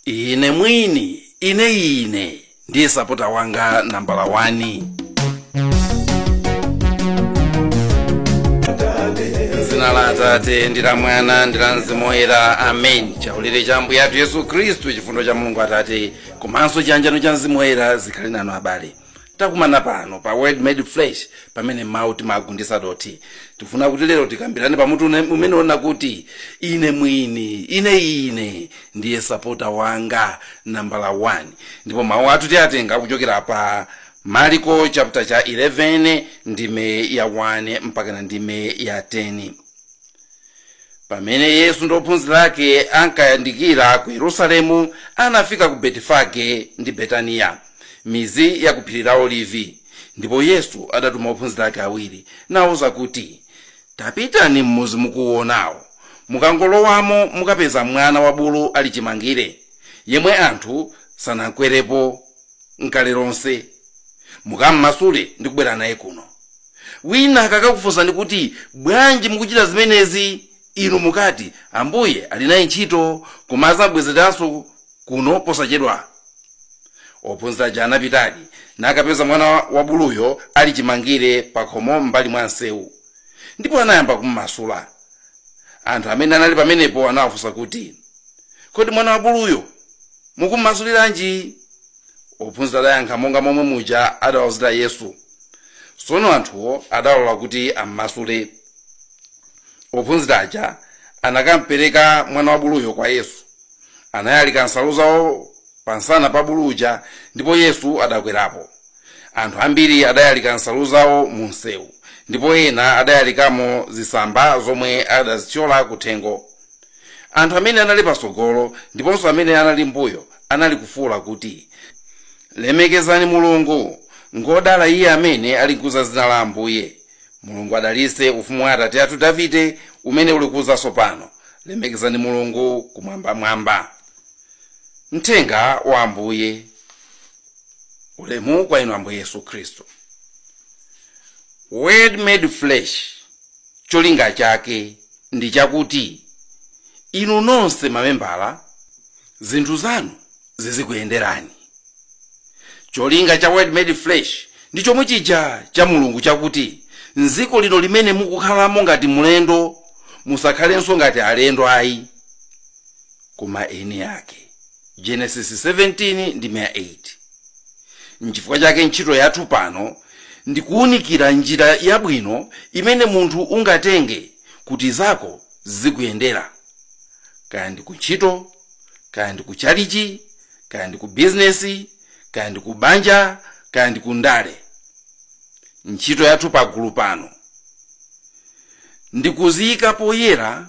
Ine mwini, ine ine ndiye sapota wanga nambala 1. Zina la Atate ndi la Mwana ndi la Mzimu Woyera, amen. Chaulere cha Ambuye athu Yesu Khristu, chifundo cha Mulungu Atate komanso chiyanjano cha Mzimu Woyera zikhale nanu abale. Takumana pano pa Word Made Flesh, pamene mawu timagundisa dothi. Tifuna kuti lero tikambirane pamutu umene ona kuti ine mwini, ine ine ndiye sapota wanga nambala 1. Ndipo mawu athu tiyatenga kuchokera pa Marko chapter cha 11 ndime ya 1 mpaka na ndime ya 10. Pamene Yesu ndi ophunzira ake ankayandikira ku Yerusalemu, anafika ku Betifage ndi Betaniya, mizi ya ku phiri la Olivi. Ndipo Yesu adatuma ophunzira ake awiri, nawawuza kuti, tapitani m'muzi mukuuonawo, mukangolowamo mukapeza mwana wa bulu ali chimangire, yemwe anthu sanakwerepo nkale lonse. Mukammasule ndi kubwera naye kuno. Wina akakakufunsani kuti, bwanji mukuchita zimenezi? Inu mukati, Ambuye ali naye ntchito, koma azabwezeranso kuno posachedwa. Ophunzira aja anapitadi, nakapeza mwana wa buluyo ali chimangire pa khomo m'mbali mwa msewu, ndipo anayamba kummasula. Anthu amene anali pamenepo anawafunsa kuti, kodi mwana wa buluyo mukummasuliranji? Ophunzira adayankha monga momwe muja adawawuzira Yesu. Tsono anthuwo adalola kuti ammasule. Ophunzira aja anakampereka mwana wa buluyo kwa Yesu. Anayalika nsalu zawo pansana pa bulu uja, ndipo Yesu adakwerapo. Anthu ambiri adayalika nsalu zawo mu msewu, ndipo ena adayalikamo zisamba zomwe adazithyola kuthengo. Anthu amene anali patsogolo ndiponso amene anali mbuyo anali kufuwula kuti, lemekezani Mulungu! Ngodala iye amene ali nkuza dzina la Ambuye. Mulungu adalitse ufumu wa atate athu Davide umene uli kuza tsopano. Lemekezani Mulungu kumwambamwamba. Mthenga wa Ambuye. Ulemu kwa inu Ambuye Yesu Khristu. Word Made Flesh, cholinga chake ndi chakuti inu nonse mamembala zinthu zanu zizikuyenderani. Cholinga cha Word Made Flesh ndi chomwe chija cha Mulungu chakuti mdziko lino limene mukukhalamo ngati mlendo musakhalenso ngati alendo ayi, koma eni ake. Genesis 17 ndi 8. Nchifukwa chake ntchito yathu pano ndikuwunikira njira yabwino imene munthu ungatenge kuti zako zikuyendera, kaya ndi kuntchito, kaya ndi kuchalichi, kaya ndi ku bizinesi, kaya ndi ku banja, kaya ndi ku ndale. Ntchito yathu pagulu pano ndikuziyika poyera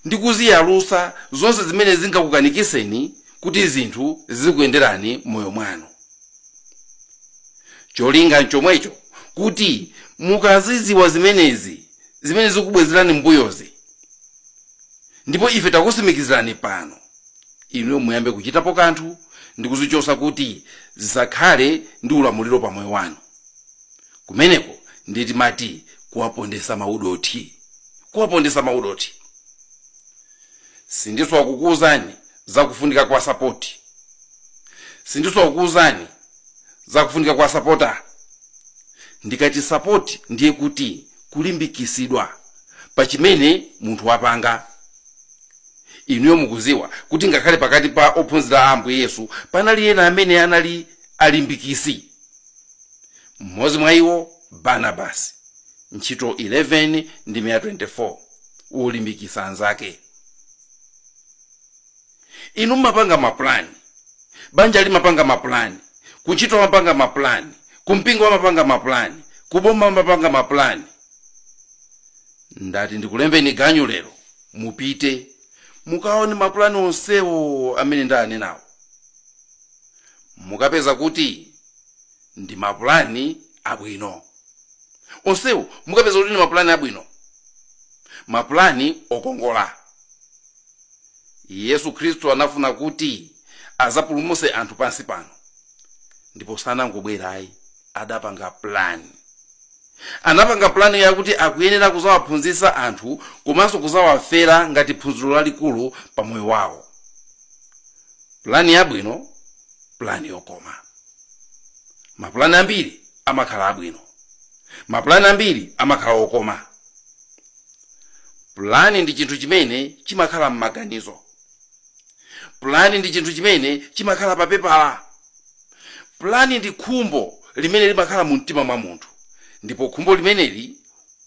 ndi kuziyalusa zonse zimene zingakukanikiseni kuti zinthu zizikuyenderani moyo mwanu. Cholinga nchomwecho kuti mukaziziwa zimenezi zimene zikubwezerani mbuyozi, ndipo ife takusimikizirani pano, inuyo muyambe kuchitapo kanthu ndi kuzichosa kuti zisakhale ndi ulamuliro pa moyo wanu. Kumeneko ndiye timati kuwapondesa maudothi, kuwapondesa maudothi. Sindisowa kukuwuzani zakufunika kwa sapoti, sindisowa kukuwuzani zakufunika kwa sapota. Ndikati sapoti ndiye kuti kulimbikisidwa pa chimene munthu wapanga. Inuyo mukuziwa kuti ngakhale pakati pa ophunzira a Ambuye Yesu panali ena amene anali alimbikisi. Mmodzi mwa iwo Barnabasi, ntchito 11 ndi 24, wolimbikisa anzake. Inu mmapanga mapulani, banja limapanga mapulani, kuntchito amapanga mapulani, kumpingo amapanga mapulani, kuboma amapanga mapulani. Ndati ndikulembeni ganyu lero, mupite mukaone mapulani onsewo amene ndanenawo. Mukapeza kuti ndi mapulani abwino onsewo, mukapeza kuti ndi mapulani abwino, mapulani okongola. Yesu Khristu anafuna kuti azapulumuse anthu pansi pano, ndipo sanangobwera ayi, adapanga plan. Anapanga plan yakuti akuyenera kuzawaphunzitsa anthu komanso kuzawafera ngati phunziro lalikulu pa moyo wawo. Pulani yabwino, pulani yokoma. Mapulani ambiri amakhala abwino, mapulani ambiri amakhala okoma. Pulani ndi chinthu chimene chimakhala m'maganizo. Pulani ndi chinthu chimene chimakhala pa pepala. Pulani ndi khumbo limene limakhala mu mtima mwa munthu, ndipo khumbo limeneli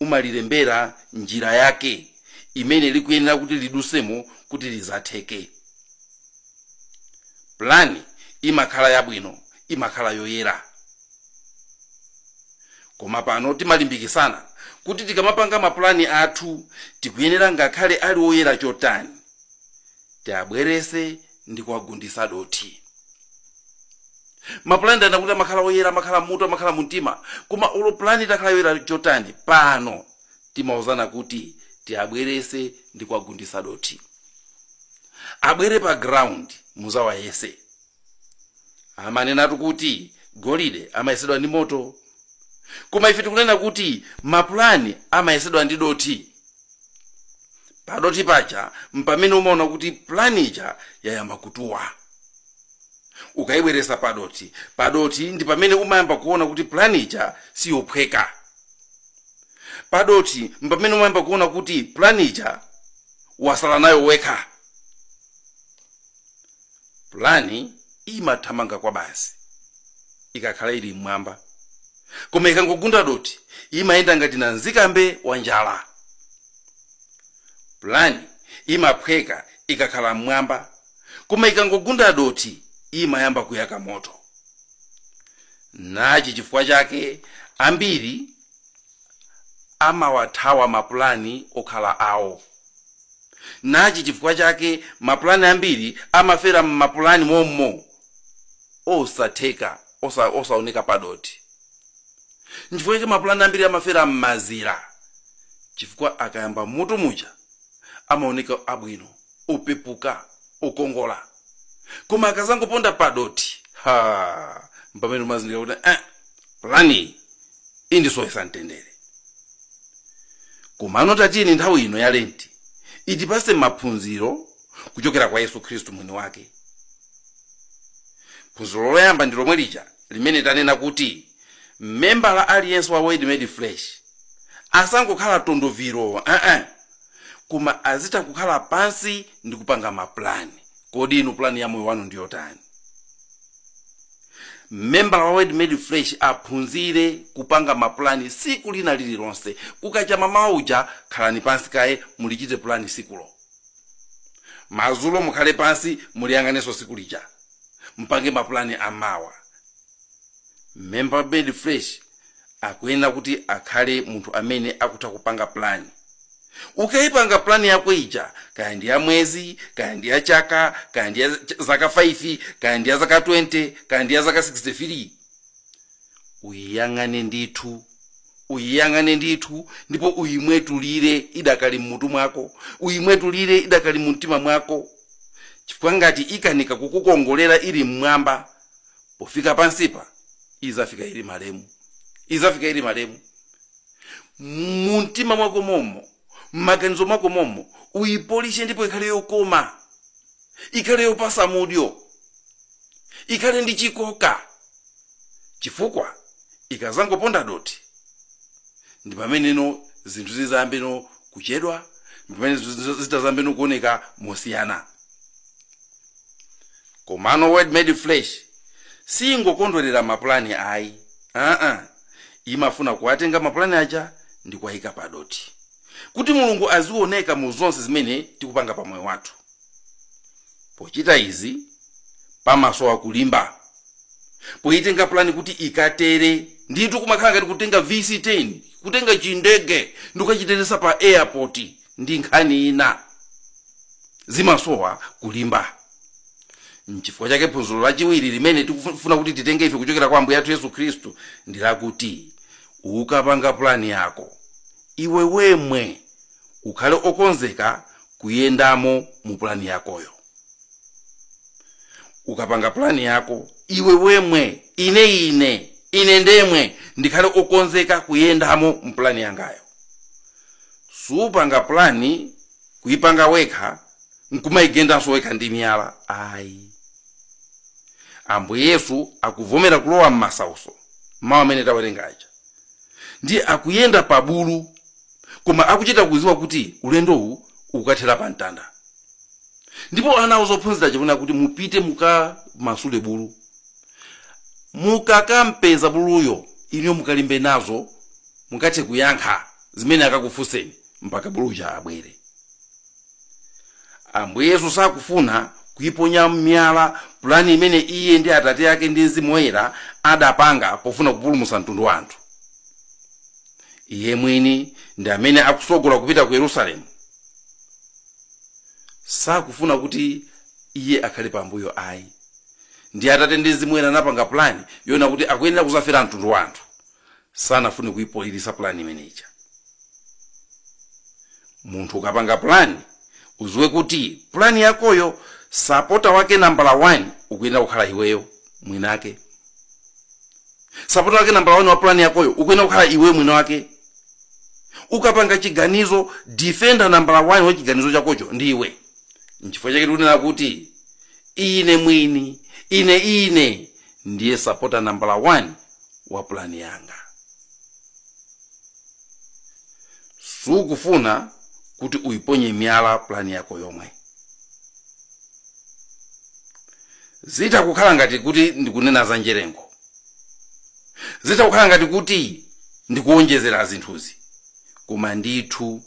umalilembera njira yake imene likuyenera kuti lidusemo kuti lizatheke. Pulani imakhala yabwino, imakhala yoyera. Koma pano timalimbikisana kuti tikamapanga mapulani athu tikuyenera, ngakhale ali oyera chotani, tiabwerese ndi kuwagundisa dothi. Mapulani ndana kuti amakhala oyera, amakhala mutu, amakhala mumtima, koma ulo pulani itakhala yoyera chotani, pano timauzana kuti tiabwerese ndi kuwagundisa dothi, abwere pa ground muzawayese. Amanenatu kuti golide amayesedwa ndi moto, koma ife tikunena kuti mapulani amayesedwa ndi dothi. Padoti paja mpamene umaona kuti pulani ija yayamba kutuwa. Ukayibweresa padoti, padoti ndi pamene umayamba kuona kuti pulani ija siyophweka. Padoti mpamene umayamba kuona kuti pulani ija wasala nayo wekha. Pulani imathamanga kwa basi ikakhala ili mmwamba, koma ikangogunda doti imayenda ngati nanzikambe wa njala. Pulani imaphweka ikakhala mmwamba, koma ikangogunda doti imayamba kuyaka moto. Nachi chifukwa chake ambiri amawathawa mapulani okhala awo. Nachi chifukwa chake mapulani ambiri amafera mmapulani mommo, osatheka, osaoneka padoti. Nchifukwa chake mapulani ambiri amafera mmazira, chifukwa akayamba mutu muja amaoneka abwino, opepuka, okongola, koma akazangoponda padoti, ha, mpamene umazindikira kuti pulani indisowesa mtendere. Komano tatiyeni nthawi ino ya Lenti itipase maphunziro kuchokera kwa Yesu Khristu mwini wake. Phunziro loyamba ndi lomwe lija limene tanena kuti membala aliyense wa Word Made Flesh asangokhala tondoviro, koma azitha kukhala pansi ndi kupanga mapulani. Kodi inu pulani ya moyo wanu ndiyotani? Membala wa Word Made Flesh aphunzire kupanga mapulani siku lina lililonse. Kukacha mamawa uja, khalani pansi kaye, mulichite pulani sikulo. Mazulo mukhale pansi, muliyang'anenso siku lija, mpange mapulani amawa. Member Made Flesh akuyenera kuti akhale munthu amene akutha kupanga pulani. Ukayipanga pulani yako ija, kaya ndi ya mwezi, kaya ndi ya chaka, kaya ndi ya zaka 5, kaya ndi ya zaka 20, kaya ndi ya zaka 63, uyiyang'ane ndithu, uyiyang'ane ndithu, ndipo uyimwetulire idakali mmutu mwako, uyimwetulire idakali mumtima mwako, chifukwa ngati ikanika kukukongolera ili mmwamba, pofika pansipa izafika ili malemu, izafika ili malemu. Mumtima mwako momo, mmaganizo mwako momo, uyipolishe ndipo ikhale yokoma, ikhale yopasa mudyo, ikhale ndi chikoka, chifukwa ikazangoponda doti ndi pameneno zinthu zizayambeno kuchedwa, ndi pamene zinthu zitazambeno kuoneka mosiyana. Komano Word Made Flesh singokondwerera mapulani ayi, imafuna kuwatenga mapulani aja ndi kuwayika padoti kuti Mulungu azioneka mu zonse zimene tikupanga pa moyo wathu. Pochita izi pamasowa kulimba. Poyitenga pulani kuti ikatere ndithu kumakhala ngati kutenga VC10, kutenga chindege ndikukachiteresa pa airport ndi nkhani ina. Zimasowa kulimba. Nchifukwa chake phunziro lachiwiri limene tikufuna kuti titenge ife kuchokera kwa Ambuye athu Yesu Khristu ndi lakuti ukapanga pulani yako, iwe wemwe ukhale okonzeka kuyendamo mu pulani yakoyo. Ukapanga pulani yako, iwe wemwe, ine ndemwe ndikhale okonzeka kuyendamo mu pulani yangayo. Supanga pulani kuyipanga wekha nkumayigendanso wekha ndi miyala ayi. Ambuye Yesu akuvomera kulowa m'masauso, mawu amene tawerenga aja, ndiye akuyenda pa bulu, koma akuchita kuziwa kuti ulendowu ukukathera pa mtanda. Ndipo anawuza ophunzira chifuna kuti mupite mukamasule bulu, mukakampeza buluyo iniyo mukalimbe nazo, mukathe kuyankha zimene akakufunseni mpaka buluja abwere. Ambuye Yesu sakufuna kuiponya miyala pulani imene iye ndi Atate ake ndi Mzimu Woyera adapanga pofuna kupulumutsa mtundu wa anthu. Iye mwini ndi amene akusogola kupita ku Yerusalemu. Sakufuna kuti iye akhale pambuyo ayi. Ndi Atate ndi Mzimu Woyera anapanga pulani yona kuti akuyenera kuzafera mtundu wa anthu. Sanafune kuyipolirisa pulani imeneja. Munthu ukapanga pulani, uziwe kuti pulani yakoyo sapota wake nambala 1 ukuyenera kukhala iweyo mwinake. Sapota wake nambala 1 wa pulani yakoyo ukuyenera kukhala iweyo mwina wake. Ukapanga chiganizo, defender nambala 1 wa chiganizo chakocho ndi iwe. Nchifukwa chake tikunena kuti ine mwini, ine ndiye sapota nambala 1 wa pulani yanga. Sukufuna kuti uiponye miyala pulani yako yomwe. Zita kukhala ngati kuti ndikunena za njerengo, zita kukhala ngati kuti ndikuonjezera zinthuzi, koma ndithu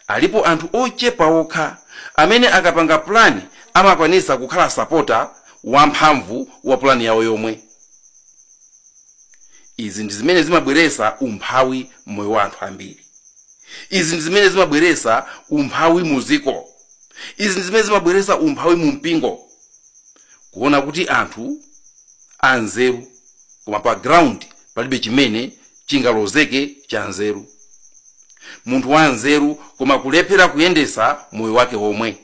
alipo anthu ochepa okha amene akapanga pulani amakwanisa kukhala sapota wamphamvu wa pulani yawo yomwe. Izi ndi zimene zimabweresa umphawi mmoyo wa anthu ambiri. Izi ndi zimene zimabweresa umphawi muziko. Izi ndi zimene zimabweresa umphawi mu mpingo. Kuona kuti anthu anzeru koma pa ground palibe chimene chingalozeke cha nzeru. Munthu wa nzeru koma kulephera kuyendesa moyo wake omwe.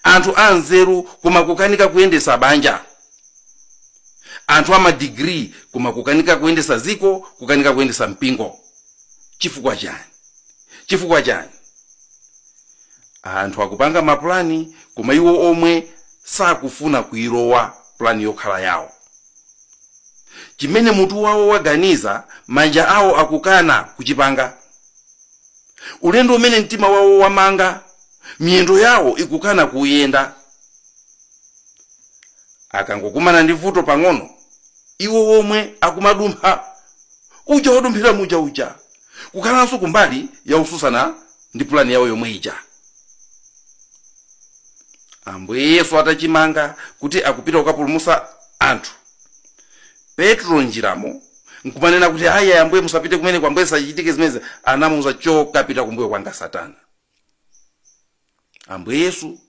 Anthu anzeru koma kukanika kuyendesa banja. Anthu ama degree koma kukanika kuyendesa ziko, kukanika kuyendesa mpingo. Chifukwa chani? Chifukwa chani? Anthu akupanga mapulani koma iwo omwe sakufuna kuilowa plani yokhala yawo. Chimene mutu wawo waganiza, manja awo akukana kuchipanga. Ulendo umene mtima wawo wamanga, miyendo yawo ikukana kuyenda. Akangokumana ndi vuto pang'ono, iwo omwe akumadumpha, uja wadumphira muja uja, kukhalanso kumbali yaususana ndi pulani yawo yomwe ija. Ambuye Yesu atachimanga kuti akupita kukapulumutsa anthu, Petro njiramo nkumanena kuti aya Ambuye musapite kumene kwa Ambuye sachitike zimene, anamuuza choka pita kumbuyo kwanga Satana. Ambuye Yesu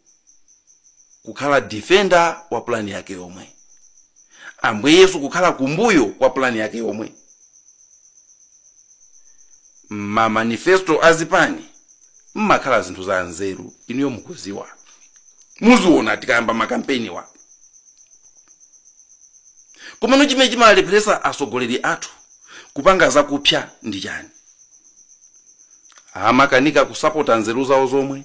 kukhala defender wa plani yake yomwe. Ambuye Yesu kukhala kumbuyo kwa plani yake yomwe. Ma manifesto azipani mmakhala zinthu za nzeru inuyo mukuziwa, muziona tikayamba makampeni wa. Komano chimene chimalepheresa atsogoleri athu kupanga zakupya ndi chani? Amakanika kusapota nzeru zawo zomwe,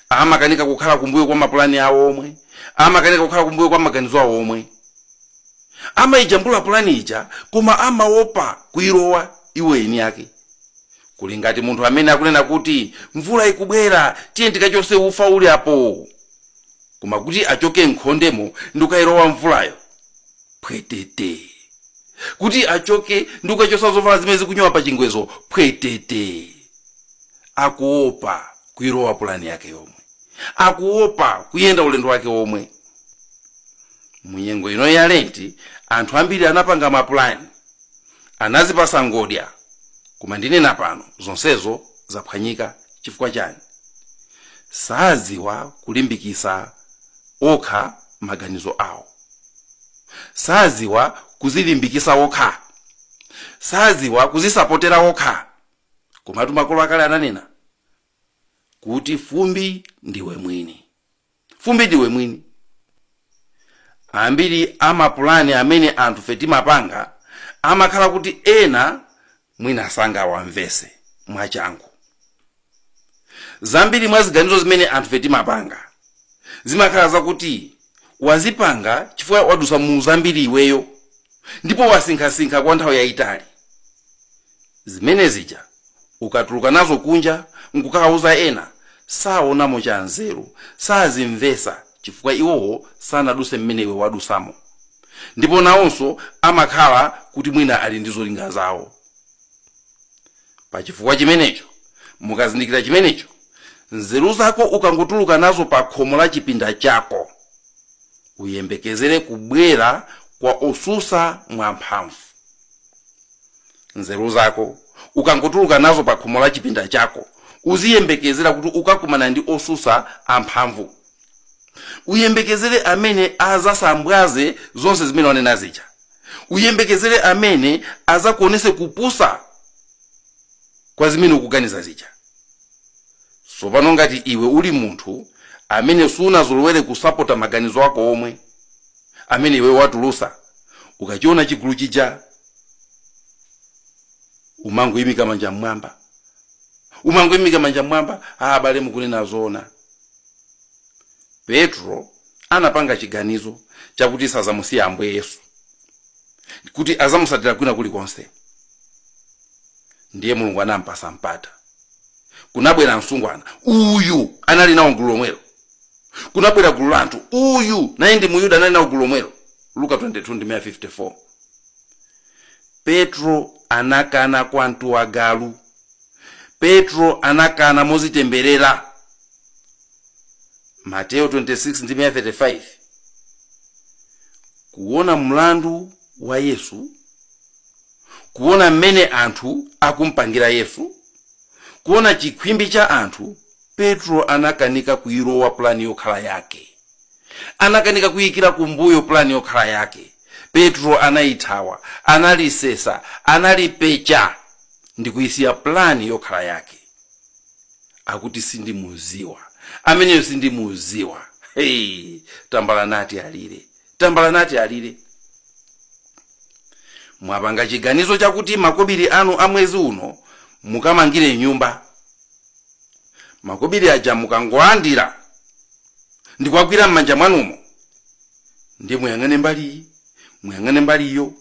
amakanika kukhala kumbuyo kwa mapulani awo omwe, amakanika kukhala kumbuyo kwa maganizo awo omwe. Amayijambula pulani ija koma amaopa kuilowa iwo eni yake. Kuli ngati munthu amene akunena kuti mvula ikubwera, tiye tikachose ufa uli apo, koma kuti achoke nkhondemo ndikukayilowa mvulayo pwetete, kuti achoke ndikukachosa zovala zimene zikunyowa pa chingwezo pwetete. Akuopa kuilowa pulani yake yomwe, akuopa kuyenda ulendo wake omwe. Munyengo ino ya lenti anthu ambiri anapanga mapulani, anazipasa ngodya, koma ndinena pano zonsezo zaphwanyika. Chifukwa chani? Saziwa kulimbikisa okha maganizo awo, saziwa kuzilimbikisa okha, saziwa kuzisapotera okha. Komatu makolo akale ananena kuti fumbi ndiwe mwini, fumbi ndiwe mwini. Ambiri amapulani amene anthu fe timapanga amakhala kuti ena mwina sangawamvese mwachangu. Zambiri mwa ziganizo zimene anthu fe timapanga zimakhala zakuti Wazipanga chifukwa wadusa mu zambiri iweyo, ndipo wasinkhasinkha kwa nthawi yayitali. Zimene zija ukatuluka nazo kunja nkukawuza ena, saonamo cha nzeru, sazimvesa, chifukwa iwowo sanaduse mmene iwe wadusamo, ndipo nawonso amakhala kuti mwina ali ndi zolinga zawo. Pachifukwa chimenecho, mukazindikira chimenecho, nzeru zako ukangotuluka nazo pa khomo la chipinda chako, uyembekezere kubwera kwa osusa mwamphamvu. Nzeru zako ukangotuluka nazo pa khomo la chipinda chako, uziyembekezera kuti ukakumana ndi osusa amphamvu. Uyembekezere amene azasambwaze zonse zimene wanena zija. Uyembekezere amene azakuonese kupusa kwa zimene ukuganiza zija. Tsopano ngati iwe uli munthu amene sunazolowere kusapota maganizo ako omwe amene iwe watulusa, ukachiona chigulu chija umangoyimika manja mmwamba, umangoyimika manja mmwamba, abale mukunena zoona. Petro anapanga chiganizo chakuti sazamusiya Ambuye Yesu, kuti azamusatira kwina kulikonse. Ndiye Mulungu anampasa mpata. Kunabwera msungwana uyu anali nawo gulu lomwelo, kunabwera gulu la anthu, uyu naye ndi Muyuda anali nawo gulu lomwelo. Luka 22:54. Petro anakana kwa mtu wa galu. Petro anakana mozitemberera. Mateo 26:35. Kuona mlandu wa Yesu, kuona mmene anthu akumpangira Yesu, kuona chikhwimbi cha anthu, Petro anakanika kuyilowa plani yokhala yake, anakanika kuyikira kumbuyo plani yokhala yake. Petro anayithawa, analisesa, analipecha ndi kuyisiya plani yokhala yake. Akuti sindimuziwa ameneyo, sindimuziwa. Hey, tambala nati alire, tambala nati alire. Mwapanga chiganizo chakuti makobiri anu a mwezi uno mukamangire nyumba. Makobiri aja mukangolandira ndikuwagwira m'manja mwanumo, ndiye muyang'ane mbali, muyang'ane mbaliyo,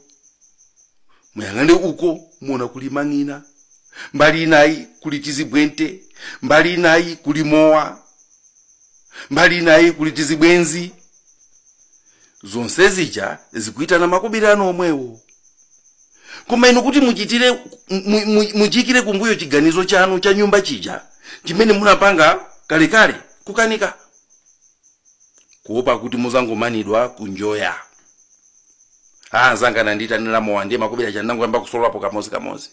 muyang'ane uko, muona kuli mang'ina, mbali inayi kuli tizibwente, mbali inayi kuli mowa, mbali inayi kuli tizibwenzi. Zonse zija zikuitana makobiri anu omwewo. Koma inu kuti muchitire, muchikire kumbuyo chiganizo chanu cha nyumba chija chimene munapanga kalekale, kukanika, kuopa kuti muzangomanidwa kunjoya. Anzanga nanditanira mowa, ndiye makobiri aja ndinangoyamba kusolowapo kamozi kamozi.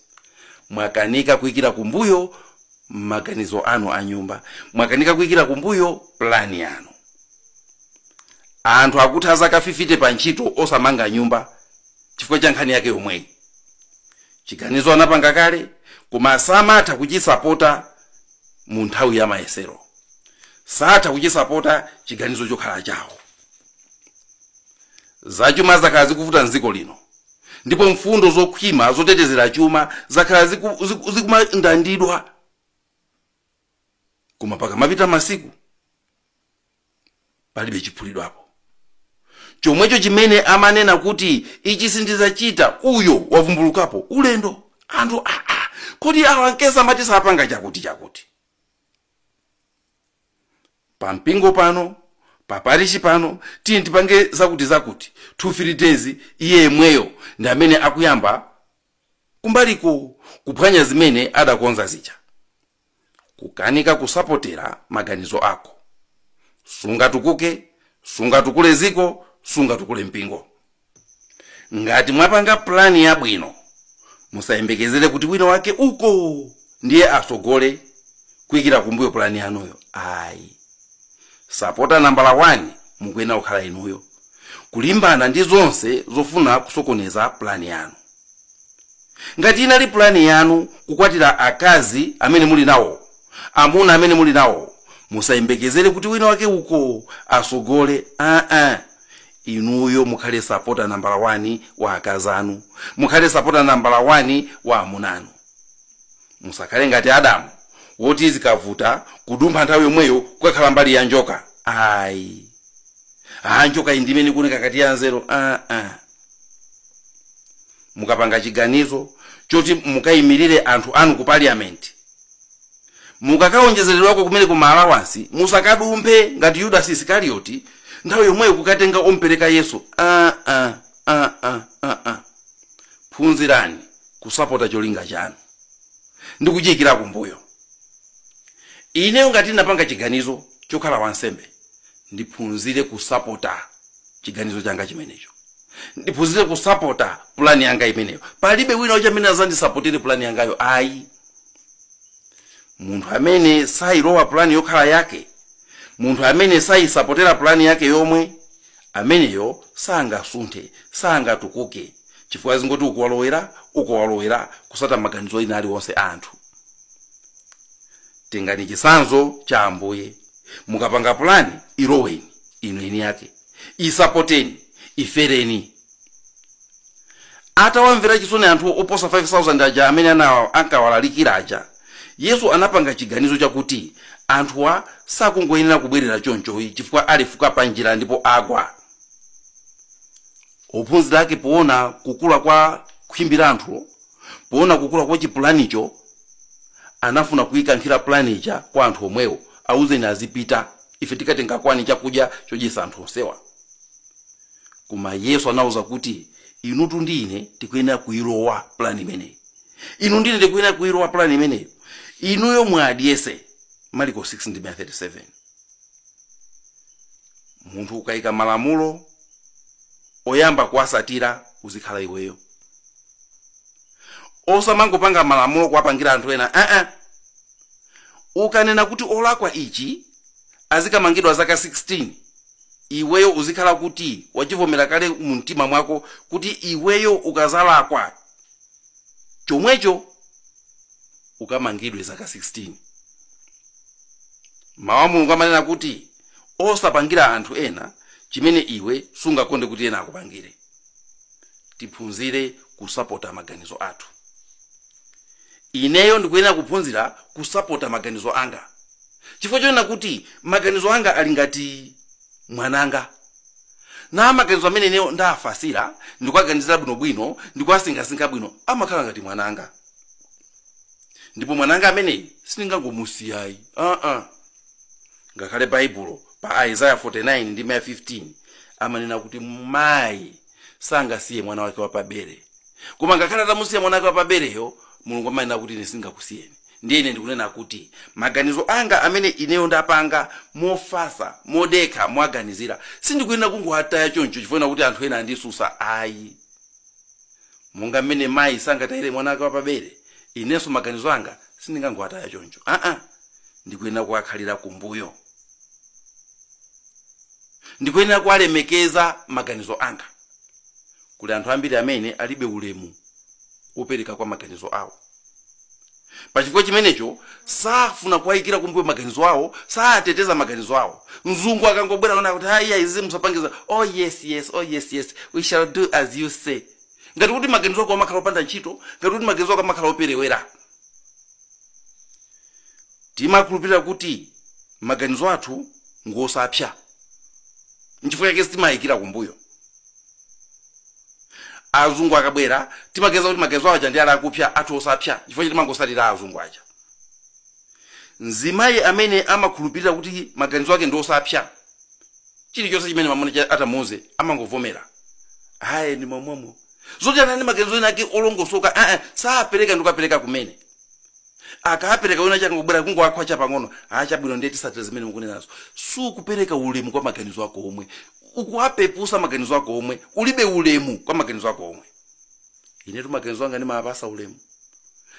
Mwakanika kuyikira kumbuyo maganizo anu a nyumba, mwakanika kuyikira kumbuyo plani yanu. Anthu akuti azaka 50 pa ntchito osamanga nyumba chifukwa cha nkhani yake yomweyi. Chiganizo anapanga kale, koma samatha kuchisapota mu nthawi ya mayesero, satha kuchisapota chiganizo chokhala chawo. Zachuma zakhala zikuvuta mdziko lino, ndipo mfundo zokhwima zotetezera chuma zakhala zikumandandidwa, koma pakamapita masiku palibe chiphulidwapo. Chomwecho chimene amanena kuti ichi sindidzachita, uyo wavumbulukapo ulendo. Anthu kodi awa nkesa amati sapanga chakuti chakuti. Pampingo pano, paparishi pano, tiye tipange zakuti zakuti. 2-3 days iye yemweyo ndi amene akuyamba kumbaliko kuphwanya zimene adakonza zija. Kukanika kusapotera maganizo ako. Sungatukuke, sungatukule ziko, sungatukule mpingo. Ngati mwapanga plani yabwino, musayembekezere kuti wina wake uko ndiye asogole kuyikira kumbuyo plani yanuyo. Ayi, sapota nambala 1 mukuyenera kukhala inuyo, kulimbana ndi zonse zofuna kusokoneza plani yanu. Ngati inali plani yanu kukwatira akazi amene muli nawo, amuna amene muli nawo, musayembekezere kuti wina wake uko asogole. Inuyo mukhale sapota nambala 1 wa akazi anu, mukhale sapota nambala 1 wa amuna anu. Musakhale ngati Adamu woti zikavuta kudumpha nthawi yomweyo kukakhala mbali ya njoka. Ayi, Njoka iyi ndimene ikuoneka kati ya nzeru. Mukapanga chiganizo choti mukayimirire anthu anu ku parliament, mukakaonjezeredwako kumene ku allowance, musakadumphe ngati Judas Iskarioti nthawi yomweyo kukatenga ompereka Yesu. Phunzirani kusapota cholinga chanu ndi kuchiyikira kumbuyo. Ineyo ngati ndinapanga chiganizo chokhala wansembe, ndiphunzire kusapota chiganizo changa chimenecho, ndiphunzire kusapota pulani yanga imeneyo. Palibe wina wache amene azandisapotere pulani yangayo, ayi. Munthu amene sayilowa pulani yokhala yake, munthu amene sayisapotera pulani yake yomwe, ameneyo sangasunthe, sangatukuke, chifukwa zingoti ukuwalowera ukuwalowera kusata maganizo ina aliwonse anthu. Tengani chisanzo cha Ambuye. Mukapanga pulani, iloweni inu eni yake, isapoteni, ifereni. Atawamvera chisoni anthu oposa 5000 aja amene ankawalalikira aja, Yesu anapanga chiganizo chakuti anthuwa sakungoyenera kubwerera chonchoyi chifukwa alifuka pa njira ndipo agwa. Ophunzira ake poona kukula kwa khwimbi la anthuwo, poona kukula kwa chipulanicho, anafuna kuyikankhira pulani ija kwa anthu omwewo, awuzeni azipita, ife tikatenga kwani chakudya chodyetsa anthu onsewa. Koma Yesu anawuza kuti inutu ndi ine tikuyenera kuyilowa pulani imeneyi, inu ndine tikuyenera kuyilowa pulani imeneyi, inuyo mwadyese. Marko 6:37. Munthu ukayika malamulo oyamba kuwasatira uzikhala iweyo, osamangopanga malamulo kuwapangira anthu ena. Ukanena kuti olakwa ichi azikamangidwa zaka 16, iweyo uzikhala kuti wachivomera kale mu mtima mwako kuti iweyo ukazalakwa chomwecho ukamangidwe zaka 16. Mawu a Mulungu amanena kuti osapangira anthu ena chimene iwe sungakonde kuti ena akupangire. Tiphunzire kusapota maganizo athu. Ineyo ndikuyenera kuphunzira kusapota maganizo anga, chifukwa chonena kuti maganizo anga ali ngati mwananga, na maganizo amene ineyo ndafasira ndikuwaganizira bwinobwino, ndikuwasinkhasinkha bwino, amakhala ngati mwananga, ndipo mwananga ameneyi sindingangomusiyayi. Ngakhale Baibulo pa Isaiah 49 ndi 15 amanena kuti mayi sangasiye mwana wake wapabere, koma ngakhale atamusiya mwana wake wapabereyo, Mulungu amanena kuti ine singakusiyeni. Ndiye ine ndikunena kuti maganizo anga amene ineyo ndapanga mofasa, modekha, mwaganizira, sindikuyenera kungoataya choncho chifukwa kuti anthu ena andisusa, ayi. Monga mmene mayi sangatayire mwana wake wapabere, inenso maganizo anga sindingangoataya choncho. Ndikuyenera kuwakhalira kumbuyo, ndikuyenera kuwalemekeza maganizo anga. Kuli anthu ambiri amene alibe ulemu wopereka kwa maganizo awo. Pachifukwa chimenecho safuna kuwayikira kumbuyo maganizo awo, sateteza maganizo awo. Mzungu akangobwera ona kuti hayi izi musapangiza, oh yes yes, oh yes yes, we shall do as you say, ngati kuti maganizo ako amakhala opanda ntchito, ngati kuti maganizo ako amakhala operewera. Timakhulupirira kuti maganizo athu ngosapsa, nchifukwa chake sitimayikira kumbuyo. Azungu akabwera timaganiza kuti maganizo awo aja ndi ali akupsa, athu osapsa, chifukwa timangosatira azungu aja. Mzimayi amene amakhulupirira kuti maganizo ake ndi osapsa, chilichonse chimene mamuna atamuuze amangovomera, hayi ndi momwemo, zoti anani maganizo ena ake olongosoka sapereka ndikukapereka kumene. Akapereka wina chakangobwera kungowakhwacha pang'ono, chabwino ndiye tisatire zimene mukunenazo. Sukupereka ulemu kwa maganizo ako omwe, ukuwapepusa maganizo ako omwe, ulibe ulemu kwa maganizo ako omwe. Inetu maganizo anga ndimawapasa ulemu,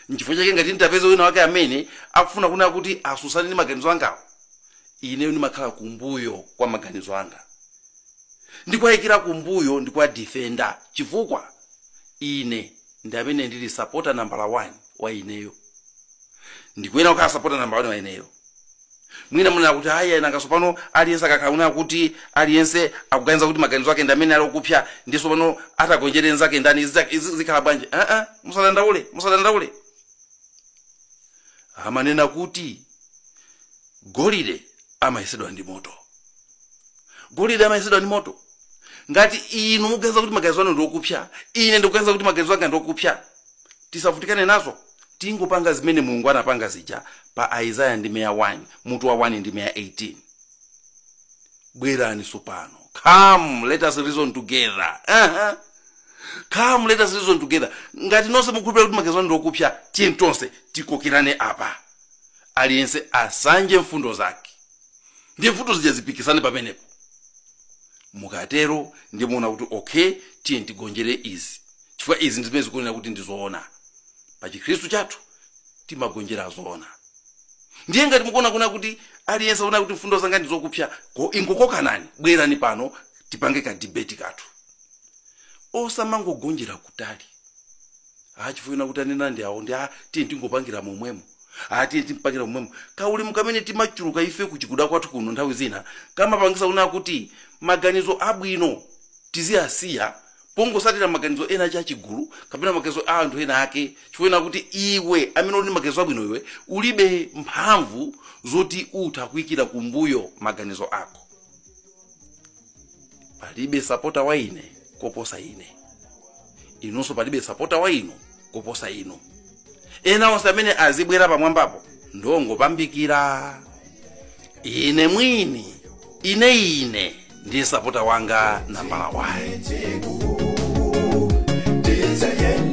nchifukwa chake ngati nditapeza wina wake amene akufuna kunena kuti asusane ndi maganizo angawo, ineyo ndimakhala kumbuyo kwa maganizo anga, ndikuwayikira kumbuyo, ndikuwadifenda, chifukwa ine ndi amene ndili supporter number 1 wa ineyo. Ndikuyenera kukhala supporter number 1 wa ineyo. Mwina munena kuti ayi nanga tsopano aliyense akakhala kunena kuti aliyense akuganiza kuti maganizo ake ndi amene ali okupsa, ndi tsopano atagonjere nzake ndani, izi zikhala bwanji? Musadandaule, musadandaule. Amanena kuti golide amayesedwa ndi moto, Golide amayesedwa ndi moto. Ngati inu muganiza kuti maganizo anu ndiokupsa, ine ndikuganiza kuti maganizo anga ndiokupsa, tisavutikane nazo. Tingopanga zimene Mulungu anapanga zija pa Isaiah ndi meya 1, mutu wa 1 ndi meya 18. Bwerani sopano, come, let us reason together. Come, let us reason together. Ngati nonse mukhulupirira kuti maganizo anu ndiokupsa, tiye tonse tikokerane apa, aliyense asanje mfundo zake, ndiye mfundo zija zipikisane pamenepo. Mukatero ndimuona kuti okay, tiye tigonjere izi, chifukwa izi ndi zimene zikunena kuti ndizoona. Pa Chikhristu chathu timagonjera zoona. Ndiye ngati mukuona kuna kuti aliyense aona kuti mfundo zanga ndizokupsa, ko ingokokanani, bwerani pano tipange ka debate kathu, osamangogonjera kutali. Chifukwa kuti anena ndi awo, ndi tiye tingopangira momwemo, tiye timpangira momwemo. Kaulimu kamene timachuluka ife kuchikuda kwathu kuno nthawi zina kamapangisa kuna kuti maganizo abwino tiziyasiya pongosatira maganizo ena achigulu kapena maganizo a anthu ena ake, chifukwa kuti iwe amene uli ndi maganizo abwino, iwe ulibe mphamvu zoti utha kuyikira kumbuyo maganizo ako. Palibe supporter wa ine koposa ine, inunso palibe supporter wa inu koposa inu. Ena onse amene azibwera pamwambapo ndongopambikira. Ine mwini, ine ndiye supporter wanga nambala 1.